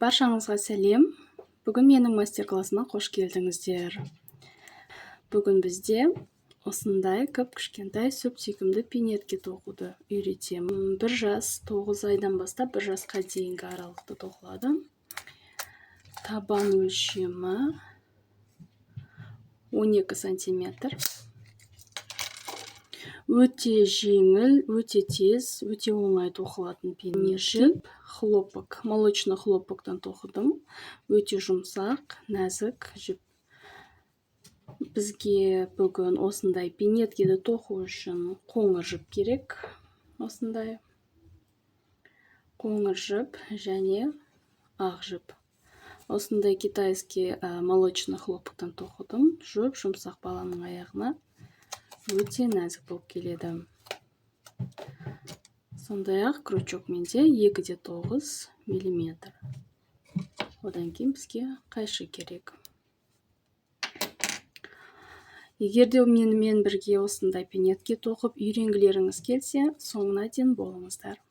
Баршаңызға сәлем! Бүгін менің мастер-классыма қош келдіңіздер. Бүгін бізде осындай кіп-кішкентай сүп-сүйкімді пинетке тоқуды үйретемін. 1 жас 9 айдан бастап 1 жасқа дейінгі аралықта тоқылады. Табан өлшемі 12 сантиметр. Өте жеңіл, өте тез, өте оңай тоқылатын пинетке. Жіп хлопок, молочный хлопоктан тоқыдым. Өте жұмсақ, нәзік жіп. Бізге бүгін осындай пинеткені тоқу үшін қоңыр жіп керек. Осындай қоңыр жіп және ақ жіп. Осындай китайский молочный хлопоктан тоқыдым. Жіп жұмсақ, баланың аяғына өте нәзік болып келеді. Сондай-ақ крючок менде 2,9 миллиметр. Одан кейін бізге қайшы керек. Егер де менімен бірге осындай пинетке тоқып үйренгілеріңіз келсе, соңына дейін болыңыздар.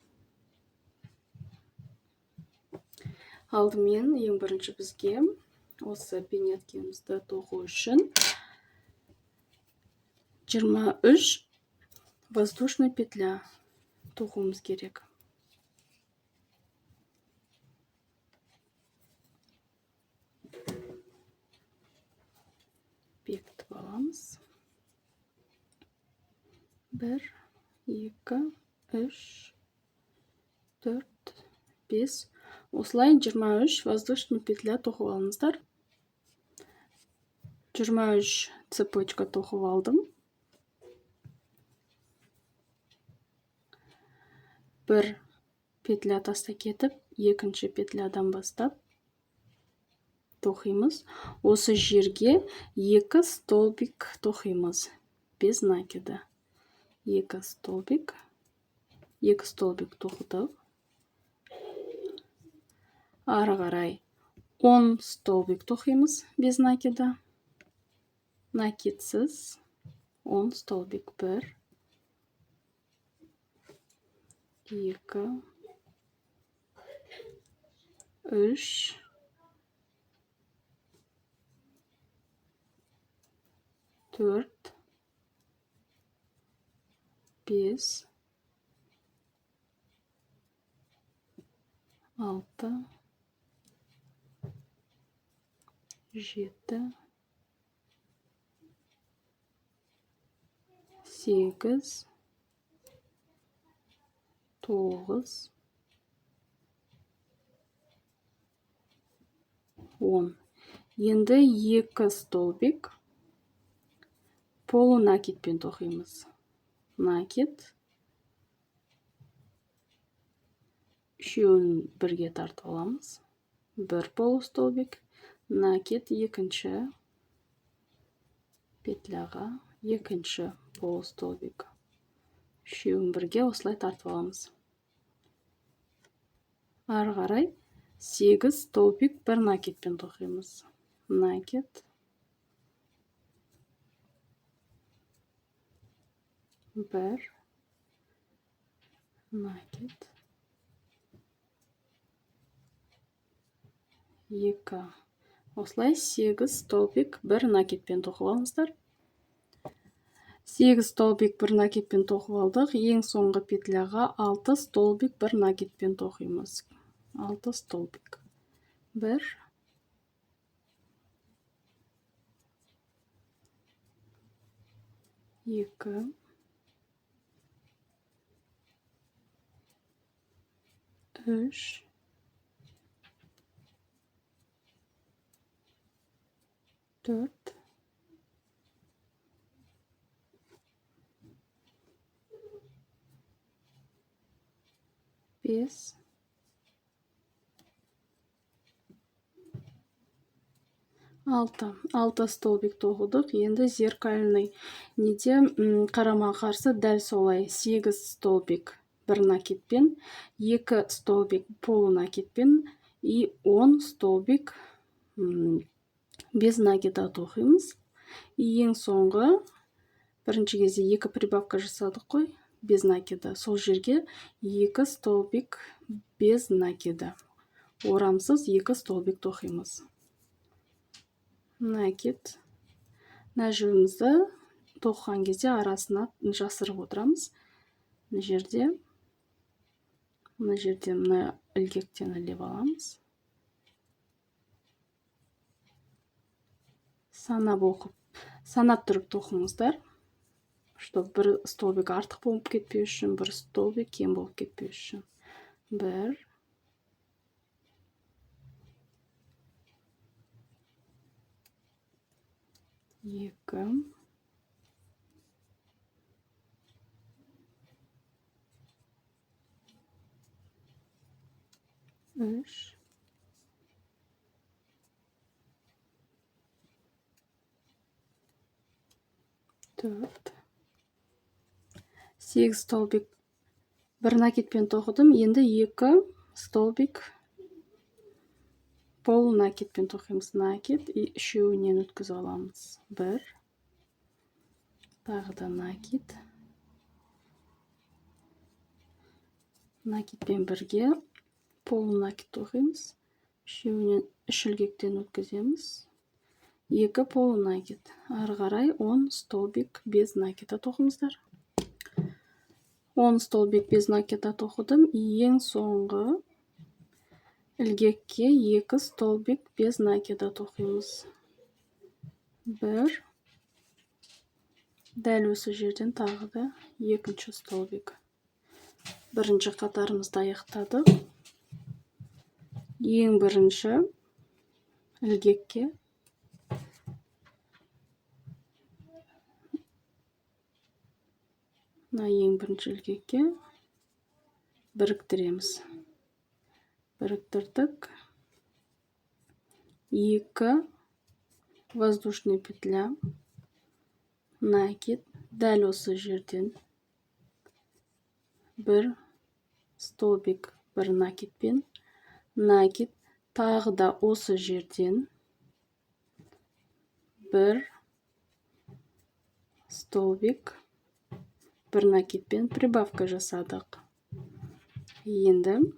Алдымен ең бірінші бізге осы пинеткемізді тоқу үшін 23 воздушный петля тоқуымыз керек. Бекітіп аламыз. 1, 2, 3, 4, 5. Осылай 23 воздушный петля тоқып алыңыздар. 23 цепочка тоқып алдым. 1 петля таста кетіп, екінші петлядан бастап тоқимыз. Осы жерге 2 столбик тоқимыз без накида. 2 столбик, 2 столбик тоқыдық. Ары қарай 10 столбик тоқимыз без накида. Накидсіз 10 столбик. 1, 2, 3, 4, 5, 6, 7, 8, 9, 10. Енді 2 столбик полунакидпен тоқимыз. Накид үшеуін бірге тартып аламыз. 1 полустолбик, накид екінші петляға, екінші полустолбик. Үшеуін бірге осылай тартып аламыз. Ары қарай 8 столбик бір накидпен тоқимыз. Накид, 1, накид, 2. Осылай 8 столбик бір накидпен тоқып алыңыздар. 8 столбик бір накидпен тоқып алдық. Ең соңғы петляға 6 столбик бір накидпен тоқимыз. 6 столбик. 1, 2, 3, 4, 5, 6. 6 столбик тоқыдық. Енді зеркальный неде қарама-қарсы дәл солай 8 столбик бір накидпен, 2 столбик полунакидпен и 10 столбик без накида тоқимыз. И ең соңғы бірінші кезде 2 прибавка жасадық қой без накида. Сол жерге 2 столбик без накида. Орамсыз 2 столбик тоқимыз. Накид. Мына жібімізді тоқыған кезде арасына жасырып отырамыз. Мына жерде, мына жерде мына ілгектен іліп аламыз. Санап оқып, санап тұрып тоқыңыздар, чтоб бір столбик артық болып кетпеу үшін, бір столбик кем болып кетпеу үшін. 1 2 3 4 8 столбик бір накидпен тоқыдым. Енді 2 столбик полунакидпен тоқимыз. Накид и үшеуінен өткізіп аламыз. 1 тағы да накид. Накидпен бірге полунакид тоқимыз. Үшеуінен үш ілгектен өткіземіз. 2 полунакид. Ары қарай 10 столбик без накида тоқыңыздар. 10 столбик без накида тоқыдым. Ең соңғы ілгекке 2 столбик без накида тоқимыз. 1 дәл осы жерден тағы да екінші столбик. Бірінші қатарымызды аяқтадық. Ең бірінші ілгекке мына ең бірінші ілгекке біріктіреміз. Біріктірдік. 2 воздушный петля, накид. Дәл осы жерден бір столбик, бір накидпен накид, тағы да осы жерден бір столбик, бір накидпен прибавка жасадық. Енді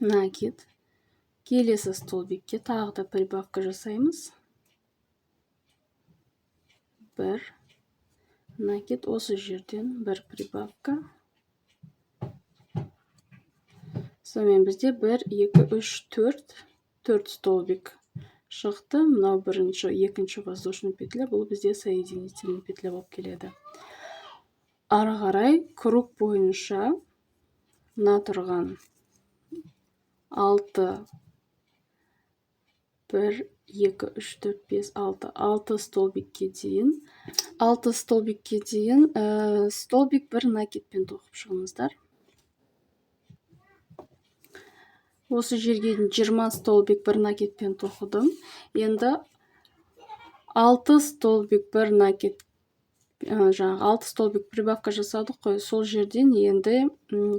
накид, келесі столбикке тағы да прибавка жасаймыз. 1 накид, осы жерден бір прибавка. Сонымен бізде 1, 2, 3, 4, 4 столбик шықты. Мынау бірінші, екінші воздушный петля, бұл бізде соединительный петля болып келеді. Ары қарай круг бойынша мына тұрған 6, 1, 2, 3, 4, 5, 6, 6 столбикке дейін, 6 столбикке дейін, столбик бір накидпен тоқып шығыңыздар. Осы жерге дейін 20 столбик бір накидпен тоқыдым. Енді 6 столбик бір накид, жаңағы 6 столбик прибавка жасадық қой, сол жерден енді,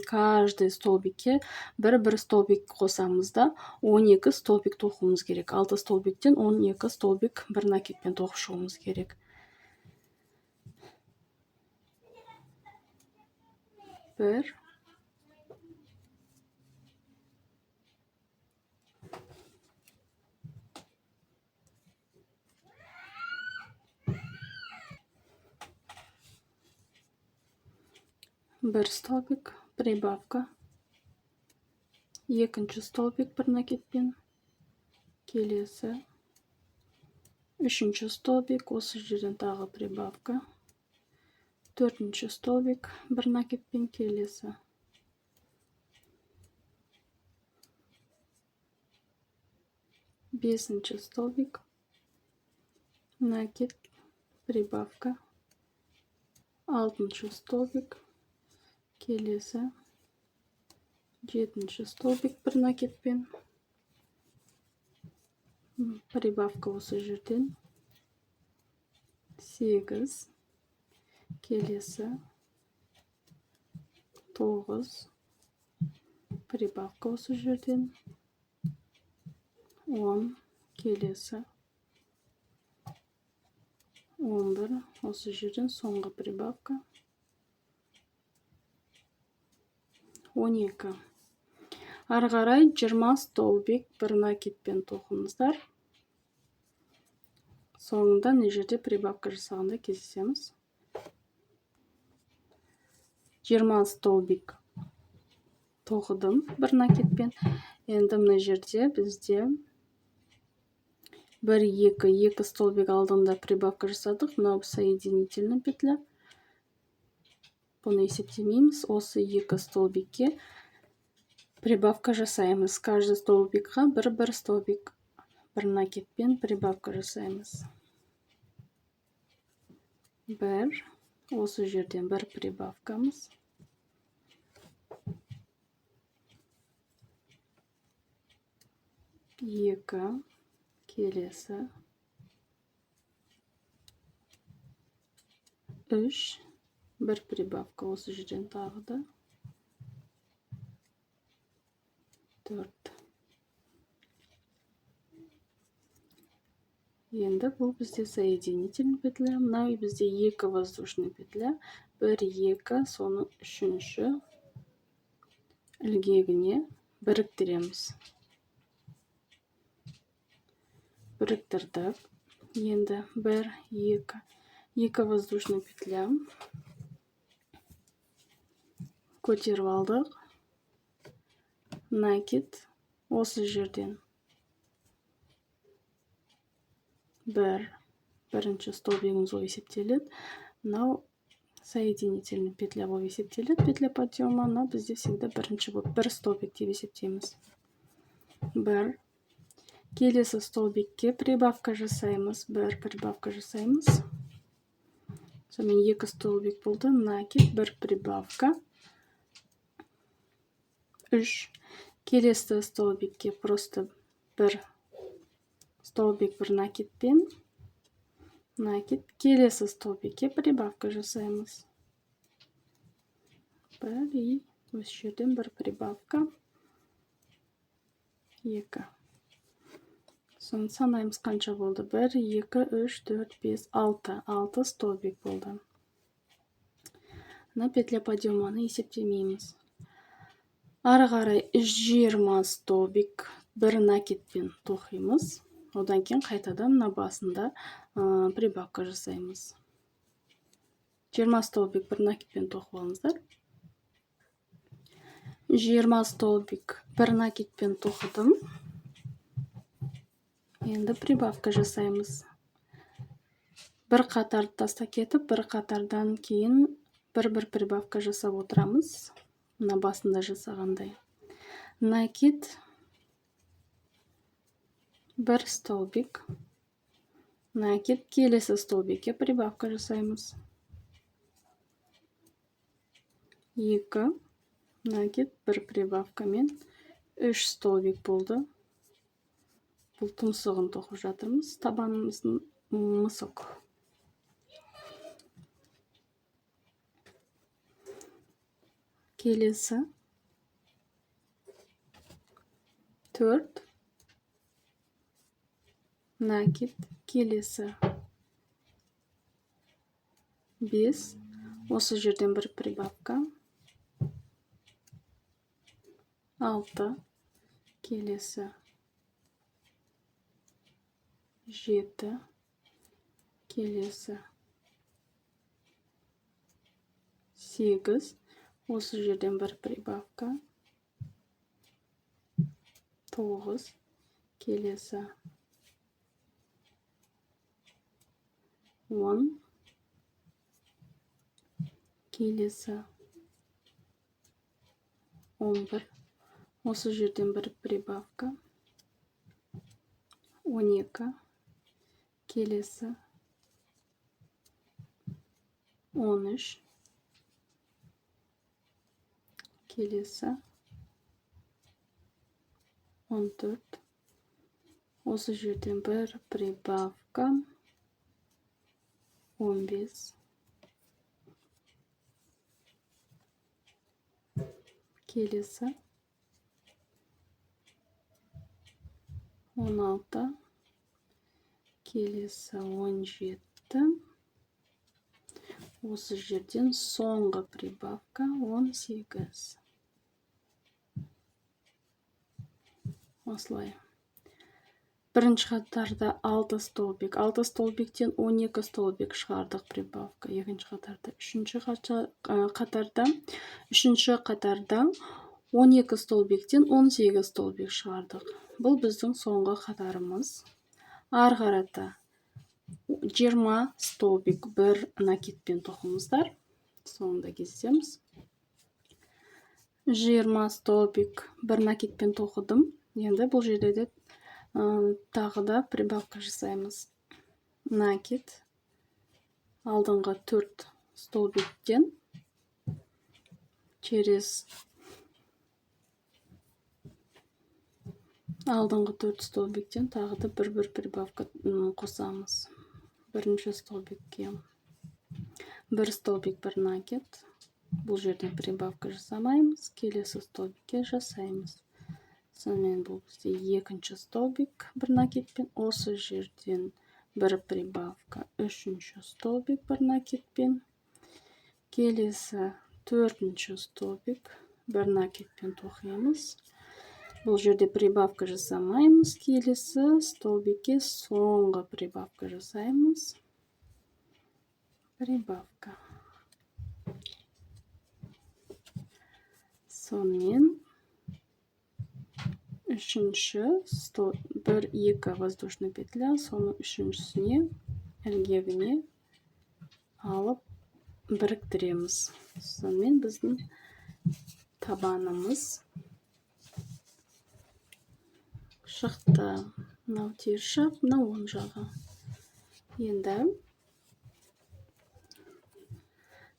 каждый столбикке бір-бір столбик қосамыз да 12 столбик тоқуымыз керек. 6 столбиктен 12 столбик бір накидпен тоқып шығуымыз керек. 1 1 столбик прибавка, екінші столбик бір накидпен, келесі үшінші столбик, осы жерден тағы прибавка, төртінші столбик бір накидпен, келесі бесінші столбик, накид, прибавка, алтыншы столбик, келесі жетінші столбик бір накидпен, прибавка осы жерден, 8, келесі 9, прибавка осы жерден, 10, келесі 11, осы жерден соңғы прибавка 12. Ары қарай 20 столбик бір накидпен тоқыңыздар. Соңында мына жерде прибавка жасағанда кездесеміз. 20 столбик тоқыдым бір накидпен. Енді мына жерде бізде 1, 2, 2 столбик алдында прибавка жасадық. Мынау соединительный петля. Бұны есептемейміз. Осы 2 столбикке прибавка жасаймыз. Каждый столбикқа бір-бір столбик бір накидпен прибавка жасаймыз. 1, осы жерден бір прибавкамыз. 2, келесі 3, бір прибавка осы жерден тағы да 4. Енді бұл бізде соединительный петля. Мынау бізде 2 воздушный петля. 1, 2, соны үшінші ілгегіне біріктіреміз. Біріктірдік. Енді 1, 2, 2 воздушный петля. Көтеріп алдық. Накид осы жерден 1, бірінші столбигіміз болып есептеледі. Мынау соединительный петля болып есептеледі, петля подъема. Мынау бізде всегда бірінші болып бір столбик деп есептейміз. 1, келесі столбикке прибавка жасаймыз. 1 прибавка жасаймыз. Сонымен 2 столбик болды. Накид, 1 прибавка. 3, келесі столбикке просто 1 столбик бір накидпен, накид, келесі столбикке прибавка жасаймыз. 1, и осы жерден бір прибавка. 2. Соны санаймыз, қанша болды? 1, 2, 3, 4, 5, 6. 6 столбик болды. Мына петля подъеманы есептемейміз. Ары қарай 20 столбик бір накидпен тоқимыз. Одан кейін қайтадан мына басында прибавка жасаймыз. 20 столбик бір накидпен тоқып алыңыздар. 20 столбик бір накидпен тоқыдым. Енді прибавка жасаймыз. Бір қатарды тастап кетіп, бір қатардан кейін бір-бір прибавка жасап отырамыз. Мына басында жасағандай. Накид, бір столбик, накид, келесі столбикке прибавка жасаймыз. 2, накид, бір прибавкамен 3 столбик болды. Бұл тұмсығын тоқып жатырмыз, табанымыздың мысок. Келесі 4, накид, келесі 5, осы жерден бір прибавка. 6, келесі 7, келесі 8, осы жерден бір прибавка. 9, келесі 10, келесі 11, осы жерден бір прибавка. 12, келесі 13, келесі 14, осы жерден бір прибавка. 15, келесі 16, келесі 17, осы жерден соңғы прибавка 18. Осылай. Бірінші қатарда 6 столбик, 6 столбиктен 12 столбик шығардық прибавка. Екінші қатарда, үшінші қатарда, үшінші қатарда 12 столбиктен 18 столбик шығардық. Бұл біздің соңғы қатарымыз. Ары қарата 20 столбик бір накидпен тоқыңыздар. Соңында кездесеміз. 20 столбик бір накидпен тоқыдым. Енді бұл жерде де тағы да прибавка жасаймыз. Накид алдыңғы 4 столбиктен через алдыңғы 4 столбиктен тағы да бір-бір прибавка қосамыз. Бірінші столбикке бір столбик бір накид. Бұл жерден прибавка жасамаймыз, келесі столбикке жасаймыз. Сонымен бұл бізде екінші столбик бір накидпен, осы жерден бір прибавка, үшінші столбик бір накидпен, келесі төртінші столбик бір накидпен тоқимыз. Бұл жерде прибавка жасамаймыз, келесі столбикке соңғы прибавка жасаймыз. Прибавка. Сонымен үшінші бір, екі воздушный петля, соның үшіншісіне ілгегіне алып біріктіреміз. Сонымен біздің табанымыз шықты. Мынау теріс жақ, мынау оң жағы. Енді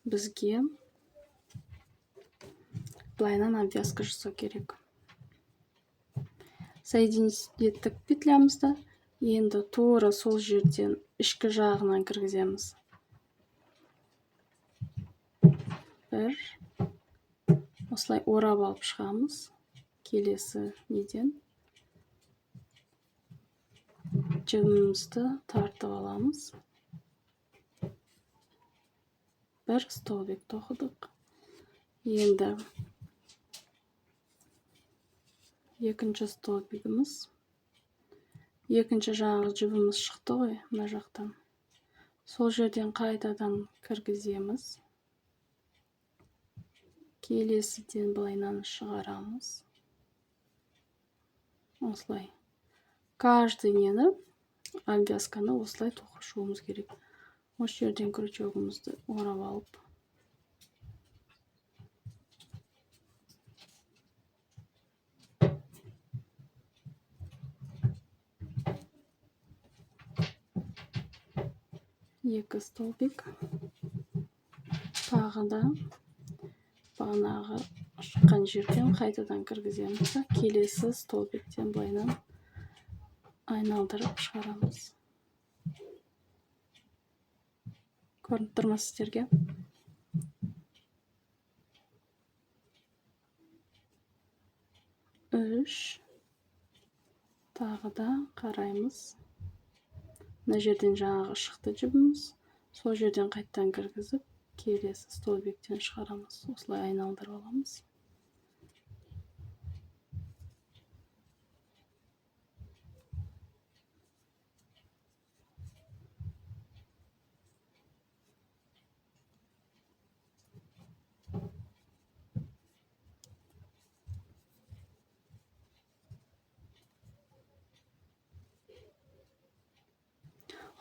бізге былайынан обвязка жасау керек. Соединить еттік петлямызды. Енді тура сол жерден ішкі жағынан кіргіземіз. Бір. Осылай орап алып шығамыз. Келесі неден жібімізді тартып аламыз. Бір столбик тоқыдық. Енді екінші столбигіміз, екінші жаңағы жібіміз шықты ғой мына жақтан. Сол жерден қайтадан кіргіземіз. Келесіден былайынан шығарамыз. Осылай. Каждый нені обвязканы осылай тоқып шығуымыз керек. Осы жерден крючогымызды орап алып екі столбик, тағы да бағанағы шыққан жерден қайтадан кіргіземіз да келесі столбиктен былайынан айналдырып шығарамыз. Көрініп тұр ма сіздерге? Үш. Тағы да қараймыз. Мына жерден жаңағы шықты жібіміз, сол жерден қайтадан кіргізіп, келесі столбиктен шығарамыз. Осылай айналдырып аламыз.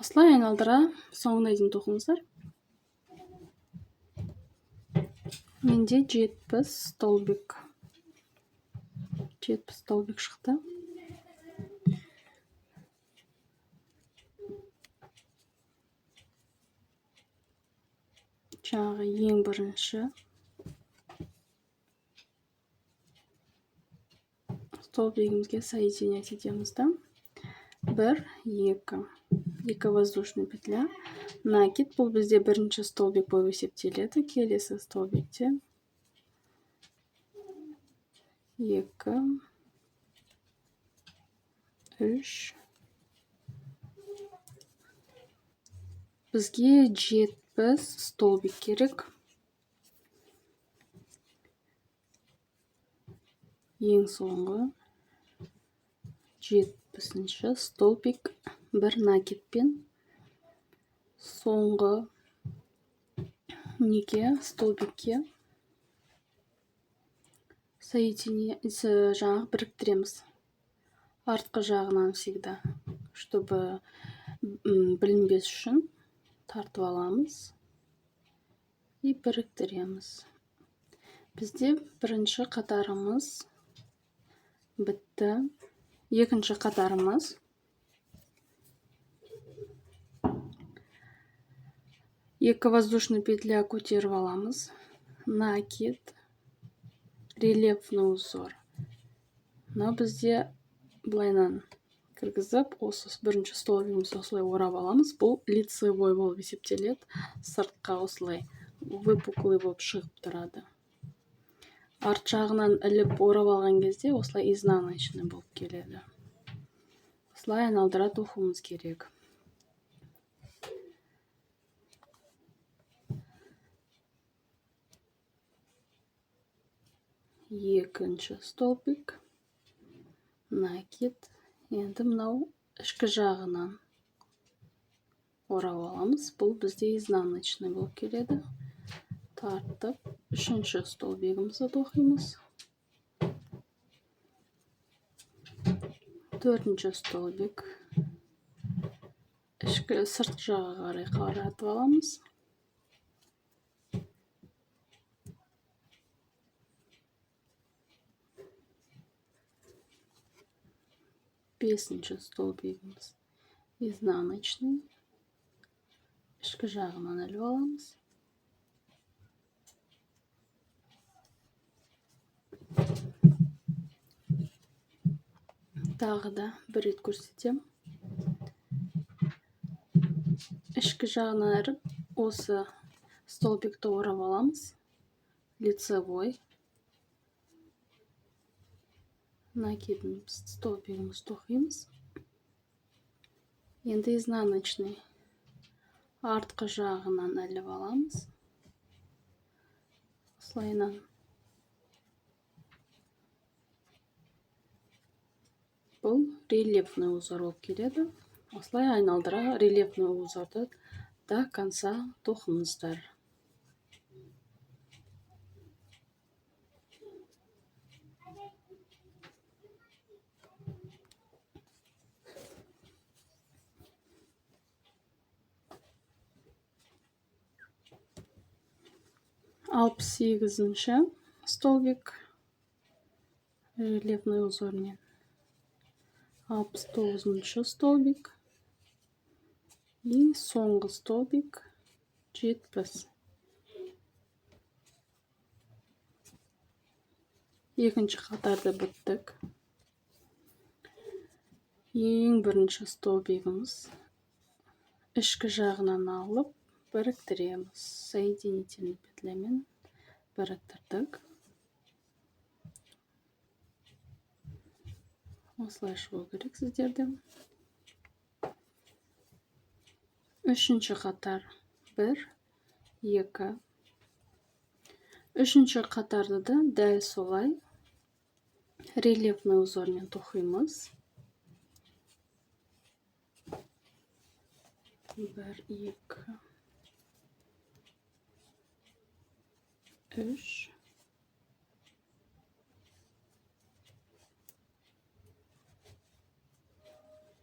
Осылай айналдыра соңына дейін тоқыңыздар. Менде 70 столбик. 70 столбик шықты. Жаңағы ең бірінші столбигімізге соединять етеміз да. 1, 2. Екі воздушный петля. Накид бұл бізде бірінші столбик болып есептеледі. Келесі столбикте 2, 3. Бізге 70 столбик керек. Ең соңғы 70-ші столбик бір накидпен соңғы неге столбикке соедине жаңағы біріктіреміз. Артқы жағынан всегда, чтобы білінбес үшін тартып аламыз и біріктіреміз. Бізде бірінші қатарымыз бітті. Екінші қатарымыз екі воздушный петля көтеріп аламыз. Накид, рельефный узор. Мынау бізде былайынан кіргізіп, осы бірінші столбигімізді осылай орап аламыз. Бұл лицевой болып есептеледі. Сыртқа осылай выпуклый болып шығып тұрады. Арт жағынан іліп орап алған кезде осылай изнаночный болып келеді. Осылай айналдыра тоқуымыз керек. Екінші столбик, накид. Енді мынау ішкі жағынан орап аламыз. Бұл бізде изнаночный болып келеді. Тартып үшінші столбигімізді тоқимыз. Төртінші столбик ішкі сыртқы жағға қарай қаратып аламыз. Бесінші столбигіміз изнаночный, ішкі жағынан іліп аламыз. Тағы да бір рет көрсетемін. Ішкі жағынан іліп осы столбикті орап аламыз. Лицевой накидіміз, столбигіміз тоқимыз. Енді изнаночный артқы жағынан іліп аламыз. Осылайынан. Бұл рельефный узор болып келеді. Осылай айналдыра рельефный узорды до конца тоқыңыздар. 68-ші столбик рельефный узормен. 69-шы столбик и соңғы столбик 70. Екінші қатарды біттік. Ең бірінші столбигіміз ішкі жағынан алып біріктіреміз. Соединительный петлямен біріктірдік. Осылай шығу керек сіздерде. Үшінші қатар 1, 2. Үшінші қатарды да дәл солай рельефный узормен тоқимыз. 1, 2, 3,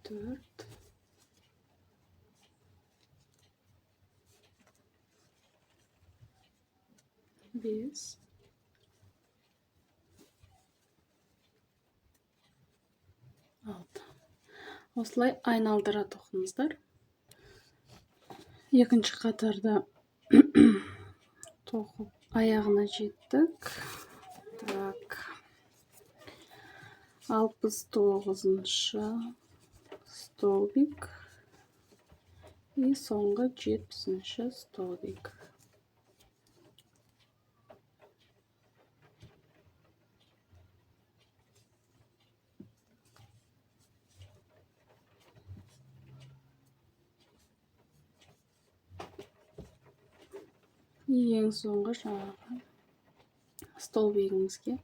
4, 5, 6. Осылай айналдыра тоқыңыздар. Екінші қатарда тоқып аяғына жеттік. Так. 69-шы столбик и соңғы 70-ші столбик. Ең соңғы жаңағы столбигімізге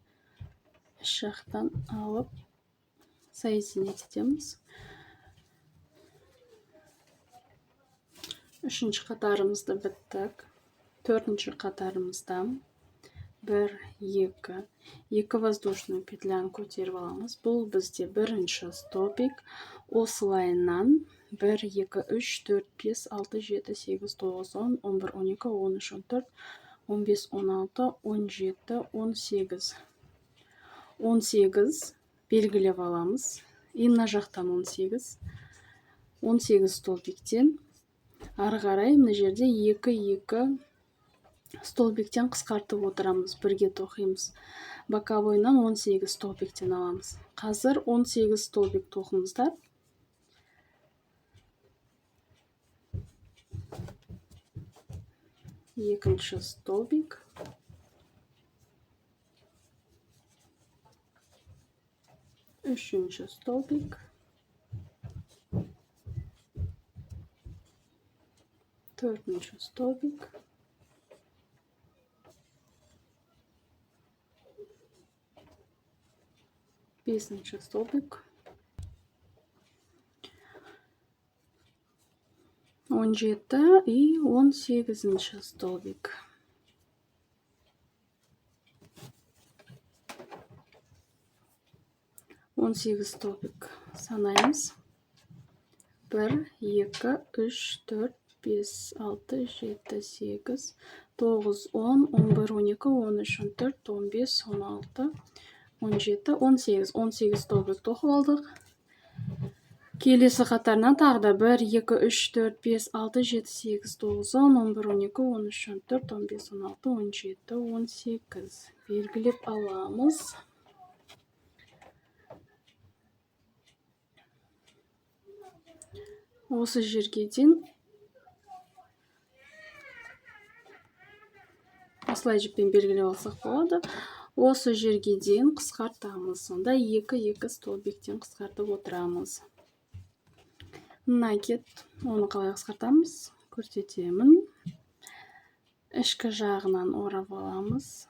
іш жақтан алып Соединить етеміз. Үшінші қатарымызды біттік. Төртінші қатарымызда 1, 2, 2 воздушный петляны көтеріп аламыз. Бұл бізде бірінші столбик. Осылайынан 1, 2, 3, 4, 5, 6, 7, 8, 9, 10, 11, 12, 13, 14, 15, 16, 17, 18. 18 белгілеп аламыз. И мына жақтан 18. 18 столбиктен ары қарай мына жерде 2, 2 столбиктен қысқартып отырамыз, бірге тоқимыз. Боковойынан 18 столбиктен аламыз. Қазір 18 столбик тоқымыздар. Екінші столбик. Үшінші столбик. Төртінші столбик. Бесінші столбик. 17 и 18 столбик. 18 столбик санаймыз. 1, 2, 3, 4, 5, 6, 7, 8, 9, 10, 11, 12, 13, 14, 15, 16, 17, 18. 18 столбик тоқып алдық. Келесі қатарынан тағы да 1, 2, 3, 4, 5, 6, 7, 8, 9, 10, 11, 12, 13, 14, 15, 16, 17, 18. Белгілеп аламыз. Осы жерге дейін осылай жіппен белгілеп алсақ болады. Осы жерге дейін қысқартамыз. Сонда 2-2 столбиктен қысқартып отырамыз. Накид, оны қалай қысқартамыз? Көрсетемін. Ішкі жағынан орап аламыз.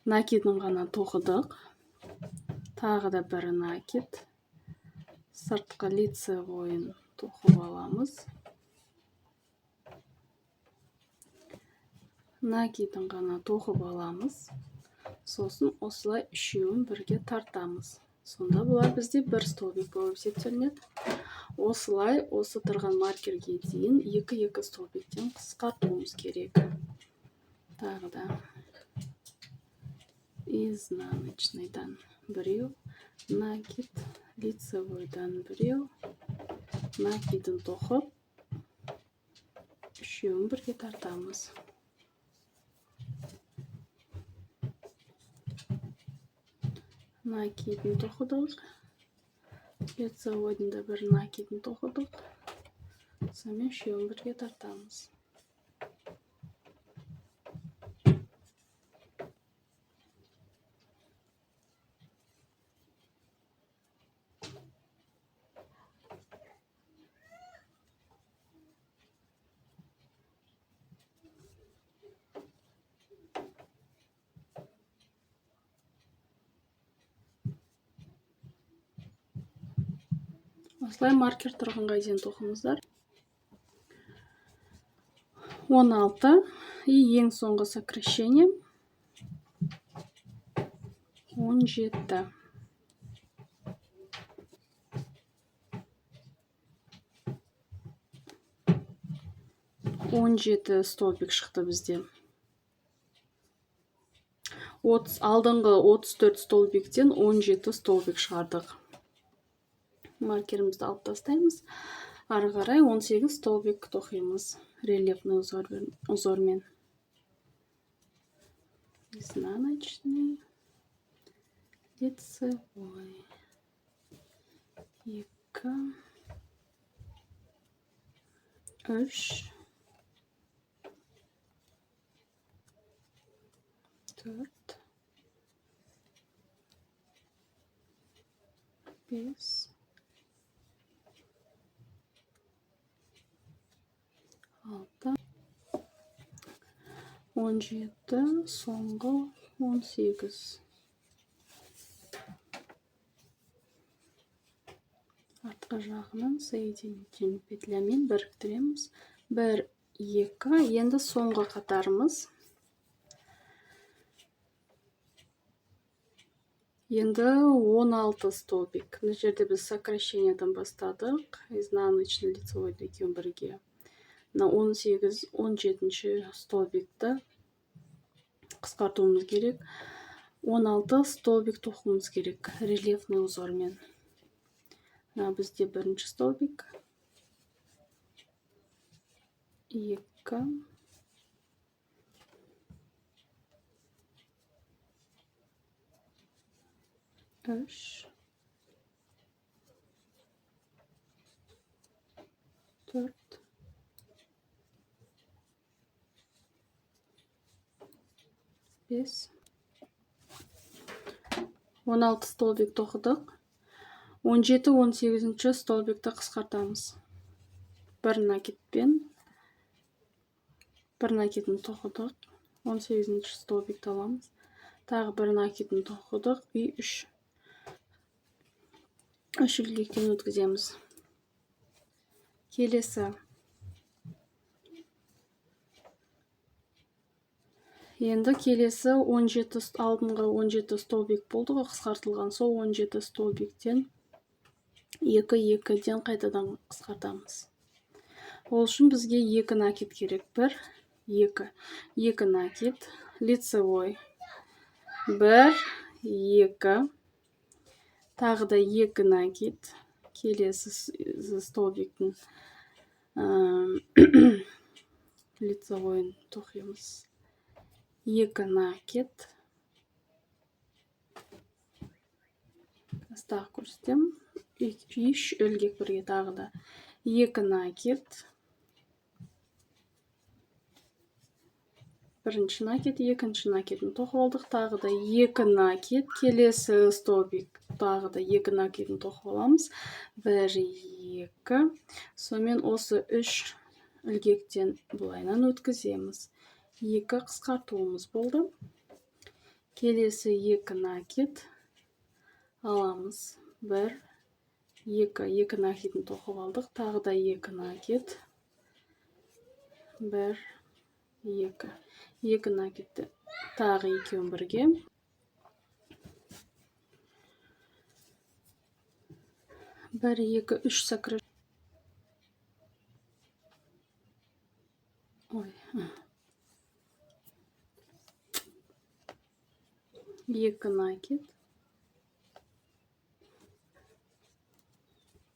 Накидін ғана тоқыдық. Тағы да бір накид. Сыртқы лицевойын тоқып аламыз. Накидін ғана тоқып аламыз. Сосын осылай үшеуін бірге тартамыз. Сонда бұлар бізде бір столбик болып есептелінеді. Осылай осы тұрған маркерге дейін 2-2 столбиктен қысқартуымыз керек. Тағы да изнаночныйдан біреу, накид, лицевойдан біреу, накидін тоқып, үшеуін бірге тартамыз. Накидін тоқыдық, лицевойдың да бір накидін тоқыдық, сонымен үшеуін бірге тартамыз. Осылай маркер тұрғанға дейін тоқыңыздар. 16 и ең соңғы сокращение 17. 17 столбик шықты бізде. Алдыңғы 34 столбиктен 17 столбик шығардық. Маркерімізді алып тастаймыз. Ары қарай 18 столбик тоқимыз рельефный узормен. Изнаночный, лицевой, 2, 3, 4, 5, 6, 17, соңғы 18. Артқы жағынан соединительный петлямен біріктіреміз. 1, 2. Енді соңғы қатарымыз. Енді 16 столбик. Мына жерде біз сокращениедан бастадық. Изнаночный, лицевой екеуін бірге. Мына 18, 17 столбикті қысқартуымыз керек. 16 столбик тоқуымыз керек рельефный узормен. Мына бізде бірінші столбик. 2, 3, 4, 5. 16 столбик тоқыдық. 17, 18 столбикті қысқартамыз. Бір накидпен, бір накидін тоқыдық. 18 столбикті аламыз. Тағы бір накидін тоқыдық. И 3 ілгектен өткіземіз. Келесі. Енді келесі 17, алдыңғы 17 столбик болды ғой қысқартылған. Сол 17 столбиктен 2, 2-ден қайтадан қысқартамыз. Ол үшін бізге 2 накид керек. 1, 2. 2 накид, лицевой. 1, 2. Тағы да 2 накид. Келесі столбиктің лицевойын тоқимыз. 2 накид. Тағы көрсетемін. 3 ілгек бірге тағы да 2 накид. Бірінші накид, екінші накидін тоқып алдық. Тағы да 2 накид. Келесі столбик тағы да 2 накидін тоқып аламыз. 1, 2. Сонымен осы 3 ілгектен былайынан өткіземіз. 2 қысқартуымыз болды. Келесі 2 накид аламыз. 1, 2, 2 накидін тоқып алдық. Тағы да 2 накид. 1, 2. 2 накидті тағы екеуін бірге. 1, 2, 3 сокращ-. Ой. 2 накид.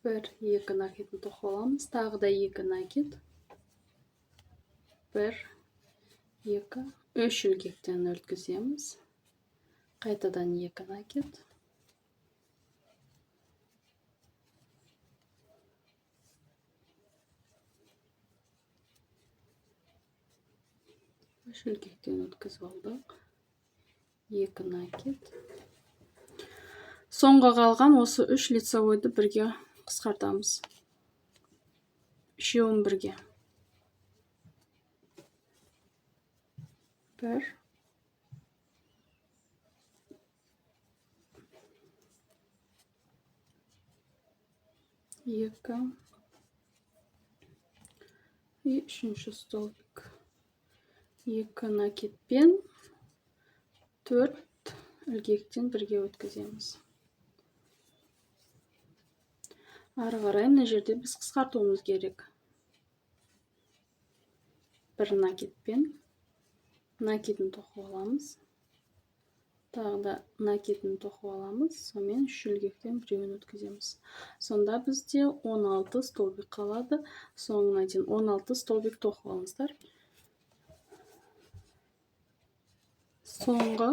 1, 2 накидін тоқып аламыз. Тағы да 2 накид. 1, 2, 3 ілгектен өткіземіз. Қайтадан 2 накид. 3 ілгектен өткізіп алдық. 2 накид. Соңғы қалған осы 3 лицевойды бірге қысқартамыз. Үшеуін бірге. 1, 2 и 3-ші столбик. 2 накидпен 4 ілгектен бірге өткіземіз. Ары қарай мына жерде біз қысқартуымыз керек. 1 накидпен накидін тоқып аламыз. Тағы да накидін тоқып аламыз. Сонымен 3 ілгектен біреуін өткіземіз. Сонда бізде 16 столбик қалады. Соңына дейін 16 столбик тоқып алыңыздар. Соңғы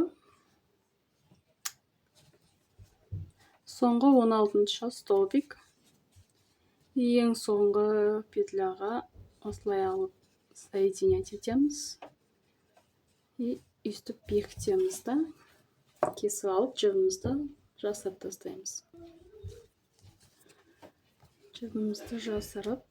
16-шы столбик. Ең соңғы петляға осылай алып соединять етеміз. И өйстіп бекітеміз да, кесіп алып жібімізді жасырып тастаймыз. Жібімізді жасырып,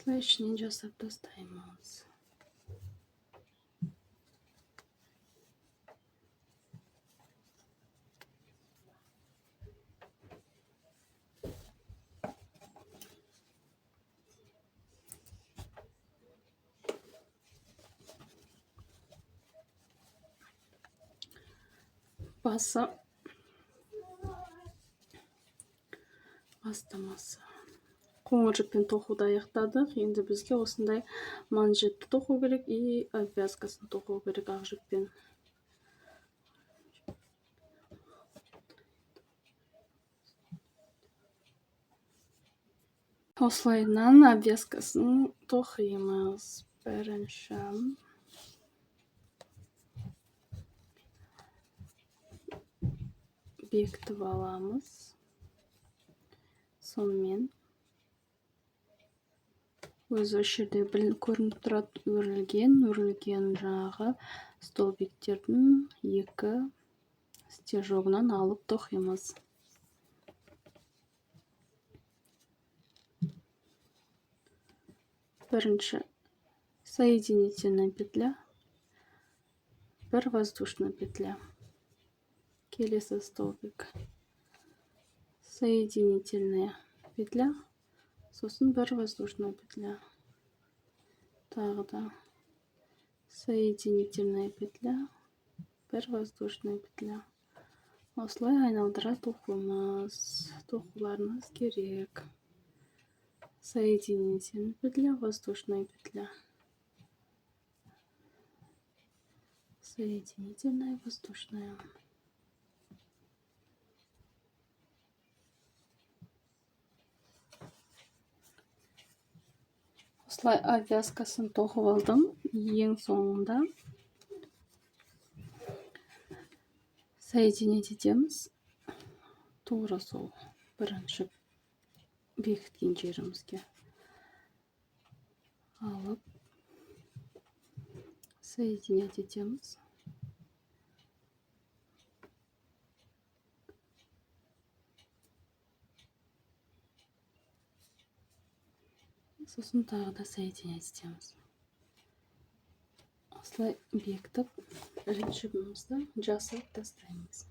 Осылай ішінен жасап тастаймыз. Басы бастамасы. Қоңыр жіппен тоқуды аяқтадық. Енді бізге осындай манжетті тоқу керек и обвязкасын тоқу керек ақ жіппен. Осылайынан обвязкасын тоқимыз. Бірінші бекітіп аламыз. Сонымен өзі осы жерде көрініп тұрады, өрілген жаңағы столбиктердің екі стежогынан алып тоқимыз. Бірінші соединительная петля, бір воздушная петля. Келесі столбик, соединительная петля, сосын бір воздушная петля, тағы да соединительная петля, бір воздушная петля. Осылай айналдыра тоқимыз. Тоқуларыңыз керек. Соединительная петля, воздушная петля, соединительная, воздушная. Осылай обвязкасын тоқып алдым. Ең соңында соединить етеміз. Тура сол бірінші бекіткен жерімізге алып соединять етеміз. Сосын тағы да соединять етеміз. Осылай бекітіп жібімізді жасап тастаймыз.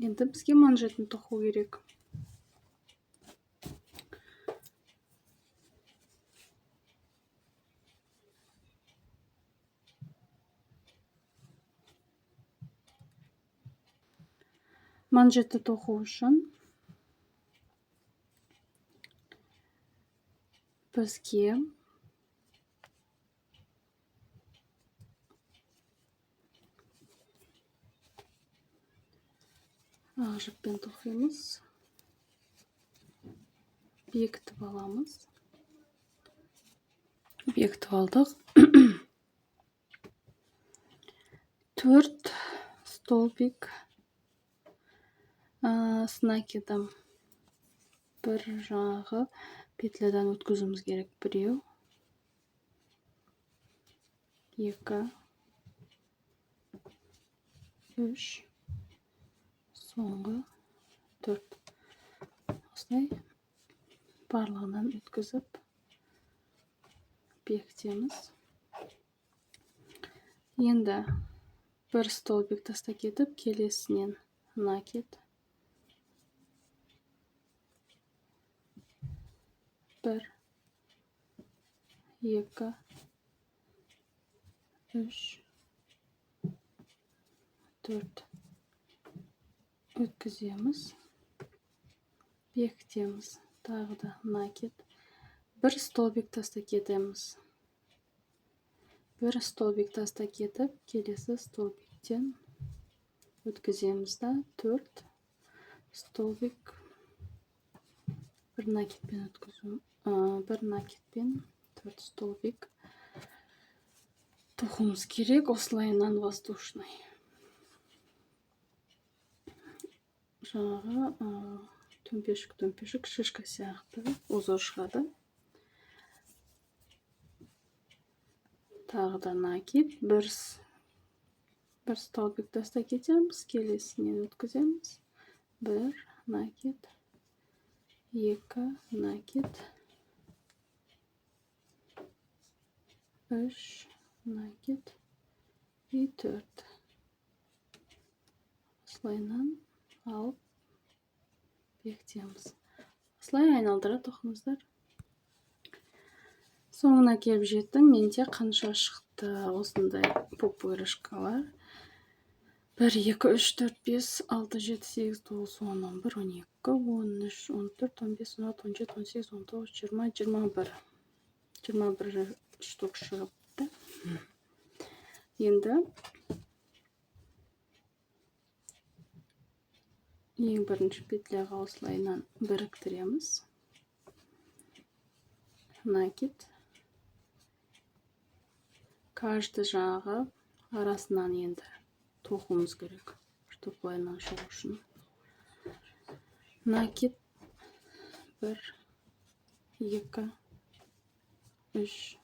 Енді бізге манжетін тоқу керек. Манжетті тоқу үшін бізге ақ жіппен тоқимыз, бекітіп аламыз. Бекітіп алдық. 4 столбик с накидом бір жағы петлядан өткізуіміз керек. 1, 2, 3, соңғы 4. Осылай барлығынан өткізіп бекітеміз. Енді бір столбик таста кетіп, келесінен накид, 1, 2, 3, 4 өткіземіз, бекітеміз. Тағы да накид, бір столбик тастап кетеміз. Бір столбик тастап кетіп, келесі столбиктен өткіземіз да 4 столбик бір накидпен өткізу, бір накидпен 4 столбик тоқуымыз керек. Осылайынан воздушный жаңағы төмпешік шишка сияқты узор шығады. Тағы да накид, бір столбик тастап кетеміз, келесінен өткіземіз. 1 накид, 2 накид, 3 накид и 4. Осылайынан алып бекітеміз. Осылай айналдыра тоқыңыздар. Соңына келіп жеттім. Менде қанша шықты осындай пупырышкалар. 1, 2, 3, 4, 5, 6, 7, 8, 9, 10, 11, 12, 13, 14, 15, 16, 17, 18, 19, 20, 21. 21 штук шығыпты. Енді ең бірінші петляға осылайынан біріктіреміз. Накид. Каждый жағы арасынан енді тоқуымыз керек, чтобы былайынан шығу үшін. Накид 1, 2, 3,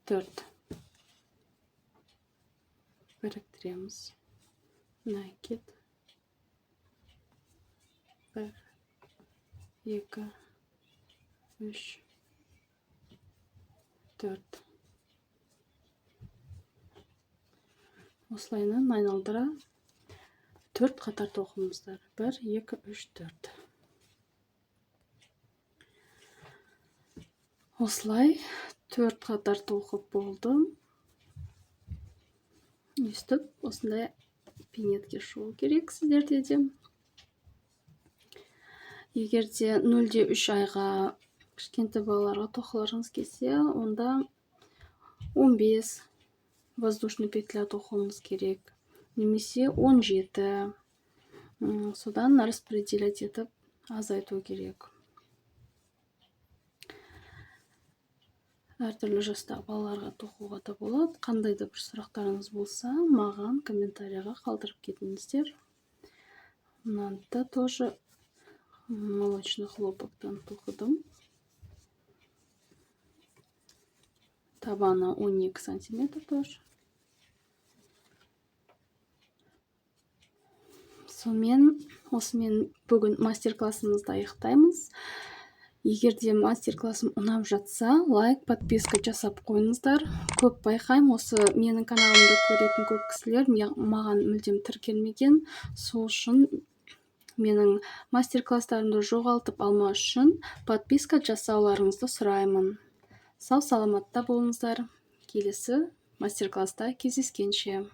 4 біріктіреміз. Накид 1, 2, 3, 4. Осылайынан айналдыра 4 қатар тоқымыздар. 1, 2, 3, 4. Осылай 4 қатар тоқып болдым. Өстіп осындай пинетке шығу керек сіздерде де. Егер де 0,3 айға кішкентай балаларға тоқыларыңыз келсе, онда 15 воздушный петля тоқуыңыз керек, немесе 17. Содан распределять етіп азайту керек. Әртүрлі жастағы балаларға тоқуға да болады. Қандай да бір сұрақтарыңыз болса, маған комментарияға қалдырып кетіңіздер. Мынаны да тоже молочный хлопоктан тоқыдым. Табаны 12 сантиметр тоже. Сонымен, осымен бүгін мастер-классымызды аяқтаймыз. Егер де мастер-классым ұнап жатса, лайк, подписка жасап қойыңыздар. Көп байқаймын, осы менің каналымды көретін көп кісілер маған мүлдем тіркелмеген. Сол үшін менің мастер-класстарымды жоғалтып алмас үшін подписка жасауларыңызды сұраймын. Сау саламатта болыңыздар. Келесі мастер-класста кездескенше.